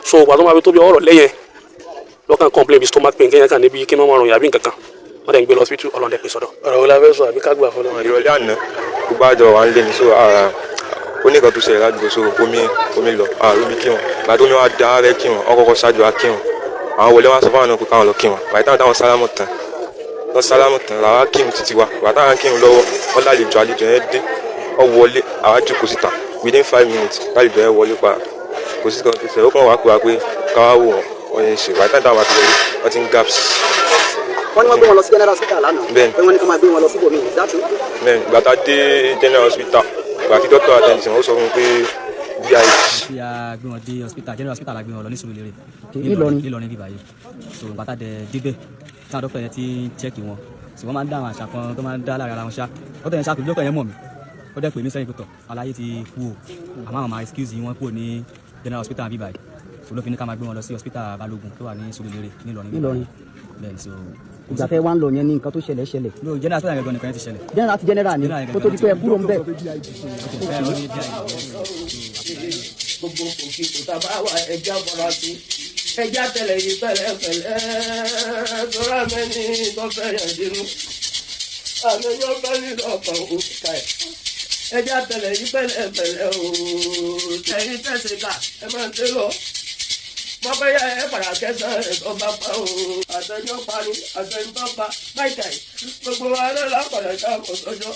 So ìgbà tó máa fi tó bí ọ̀rọ̀ lẹ́yìn lọ́kàn complain bí stomach pain kéèyàn kàn níbi kí wọ́n máa rùn yàbí nǹkan kan, wọ́n dẹ̀ ń gbé lọ hospital, ọlọ́dẹ pè sọ́dọ̀. Ọ̀rọ̀ wo la fẹ́ sọ àbí ká gbà fọlọ́? Ìrọ̀lẹ́ àná, gbogbo àjọ wa ń lé ní, so ó ní nǹkan tó ṣẹlẹ̀ ládùúgbò, so omi lọ, ààrùn omi kírun. Ìgbà tó omi wa dá rẹ kírun, wọn kọ́kọ́ ṣáájú wa kírun. Àwọn wọlé wa sọ fáwọn náà pé káwọn lọ kírun. Bàtí táwọn sálámù tán, wọn sálámù tán làwa kírun títí wa. Ìgbà táwọn kírun lọ́wọ́, wọn lálejò, àlejò yẹn dé, ọ wọlé, àwa jókòó síta. Within 5 minutes, lálejò yẹn wọlé pa. Kò sí kan tó ṣẹlẹ̀, ó kàn wá pé wá pé káwá wò wọn, wọn yẹn ṣe. Bàtí táwọn àti wọlé, wọn ti ń gaps. Wọ́n ní wọ́n gbé wọn lọ sí general hospital lánàá. Bẹ́ẹ̀ni. Pé wọ́n ní kí wọ́n máa gbé wọn lọ síbòmíì, is that true? Bẹ́ẹ̀ni, ìgbà tá a dé general hospital, ìgbà tí doctor attend sí wọn, ó sọ fún mi pé bíi Tí a gbé wọn dé hospital, general hospital la gbé wọn lọ ní Sùúrùlérè. Nílọrin. Nílọrin bíbá yìí. So bàtà dẹ débẹ̀, táwọn dókítà yẹn ti ń check wọn, so wọ́n máa ń dá àwọn àṣà kan tó máa ń dá lára ara wọn ṣá. Dókítà yẹn ṣá, dókítà yẹn mọ̀ mí, ó dẹ̀ pè mí sẹ́yìn pẹ̀tọ̀ aláyé ti kú o, àmọ́ àwọn máa excuse wọn kúrò ní general hospital bíbá yìí. So ló fi ní ká máa gbé wọn lọ sí hospital Balógun tó wà ní Sùúrùlérè nílọrin bíbá Nílọrin. yìí. Bẹ́ẹ̀, so Ìgbà tẹ́ wá ń lọ yẹn ní nǹkan tó ṣẹlẹ̀ ṣẹlẹ̀? No, general hospital yẹn gan nìkan yẹn ti ṣẹlẹ̀. General ti general ni? General. Kó tó di pé ẹ kúrò ń bẹ̀. Bẹ́ẹ̀, ó ní DID. Gbogbo òkè kò tá a bá wà, ẹja fara sí, ẹja tẹlẹ yìí pẹ̀lẹ́pẹ̀lẹ́, tọ́ra mẹ́ni tó fẹ́ yàn dínú, àmì yóò fẹ́ nínú ọkàn òkà ẹ̀. Ẹja tẹlẹ yìí pẹ̀lẹ́pẹ̀lẹ́ o. Ẹ̀yin tẹ̀sí ká ẹ máa ń tẹ́ lọ mọ́kànyá, ẹ padà kẹsàn-án ẹ̀ tó bá pa o. Àtẹjọ́ pa ni àtẹjọ́ pa máìkà yìí, gbogbo wa náà lápàdà ká mọ̀ sọ́jọ́.